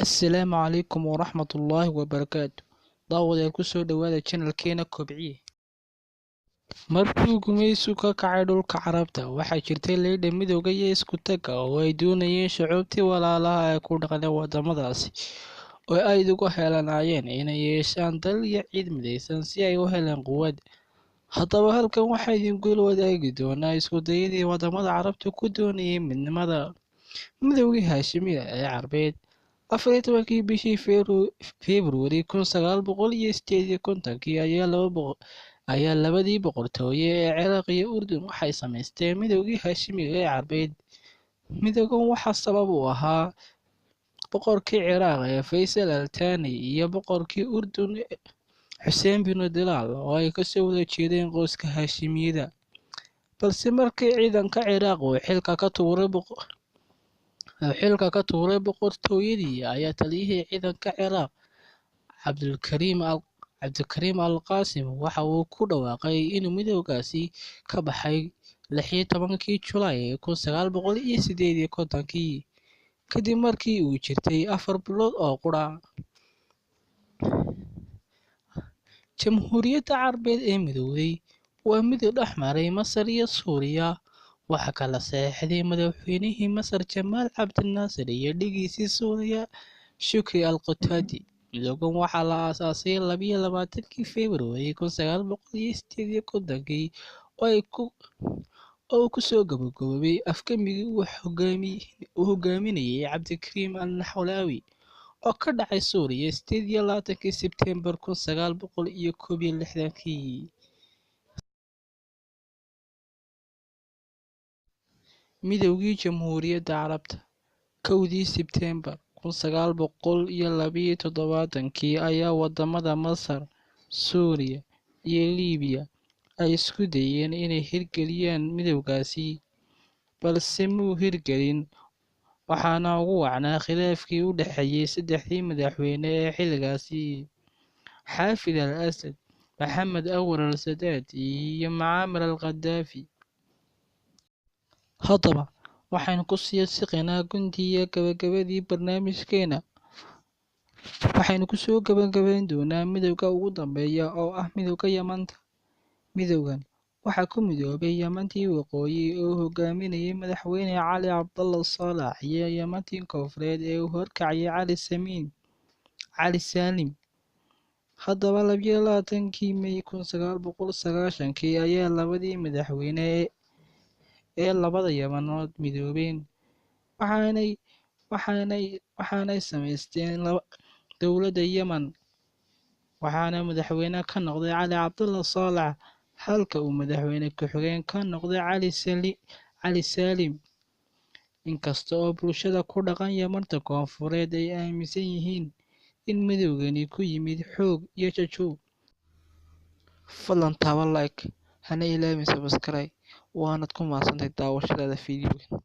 Assalaamu calaykum waraxmatullaahi wabarakaatu. Daawadayaal, kusoo dhawaada channelkeena Kobciye. Markii gumaysigu ka kacay dhulka Carabta, waxaa jirtay leydha midowga iyo isku tagga oo ay doonayeen shucuubtii walaalaha ee ku dhaqnaa waddamadaasi, oo ay ugu heelanaayeen inay yeeshaan dal iyo ciid midaysan si ay u helaan quwad. Haddaba halkan waxaa idinkula wadaagi doonaa isku dayadii waddamada Carabtu ku doonayeen midnimada midowgii Haashimiga ee Carbeed. 14-kii bishii Februari 1958-kii ayaa labadii boqortooyo ee Ciraaq iyo Urdun waxay samaysteen midowgii Haashimiga ee Carbeed. Midowgan waxaa sabab u ahaa boqorkii Ciraaq ee Faysal Al Thani iyo boqorkii Urdun Xuseen bin Dalaal, oo ay kasoo wada jeedeen qoyska Haashimiyada. Balse markii ciidanka Ciraaq uu xilka ka tuuray boqortooyadii, ayaa taliyihii ciidanka Ciraaq Cabdulkariim Al Qaasim waxa uu ku dhawaaqay inuu midowgaasi ka baxay 16-kii Julaay 1958-kii, kadib markii uu jirtay 4 bilood oo qura. Jamhuuriyadda Carbeed ee midowday waa midow dhex maray Masar iyo Suuriya. Waxaa kala saxeexday madaxweynihii Masar Jamaal Cabdinaasir iyo dhigiisii Suuriya Shukri Al Qutaadi. Midowgan waxaa la aasaasay 22-kii Februari 1958-kii, oo uu ku soo gabagaboobay afgambigii uu hogaaminayay Cabdikariim Al Naxwlaawi oo ka dhacay Suuriya 28-kii Sebteembar 1961-kii. Midowgii Jamhuuriyadda Carabta 1-dii Sebteembar 1972-kii ayaa wadamada Masar, Suuriya iyo Liibiya ay isku dayeen inay hirgeliyaan midowgaasi, balse muu hirgelin, waxaana ugu wacnaa khilaafkii u dhexeeyay saddexdii madaxweyne ee xilligaasi: Xaafid al Asad, Maxamed Anwar al Saadaat iyo Mucaamar al Qadaafi. Haddaba waxaynu ku sii siqaynaa guntii iyo gabagabadii barnaamijkeena. Waxaynu kusoo gabagabayn doonaa midowga ugu dambeeya, oo ah midowga Yamanta. Midowgan waxaa ku midoobay Yamantii Waqooyi oo uu hogaaminayay madaxweyne Cali Cabdalla Saalax iyo Yamantii Koonfureed ee uu horkacayay Cali Saalim. Haddaba 22-kii May 1990-kii ayaa labadii madaxweyne ee labada Yamanood midoobeen, waxaanay samaysteen dowladda Yemen, waxaana madaxweyne ka noqday Cali Cabdalla Saalax, halka uu madaxweyne ku-xigeen ka noqday Cali Saalim. Inkasta oo bulshada ku dhaqan Yamanta Koonfureed ay aaminsan yihiin in midowgani ku yimid xoog iyo jajuub. Fadlan taabo like, hana ilaawin subscribe, waanad ku mahadsantahay daawashadaada fiidiyowgan.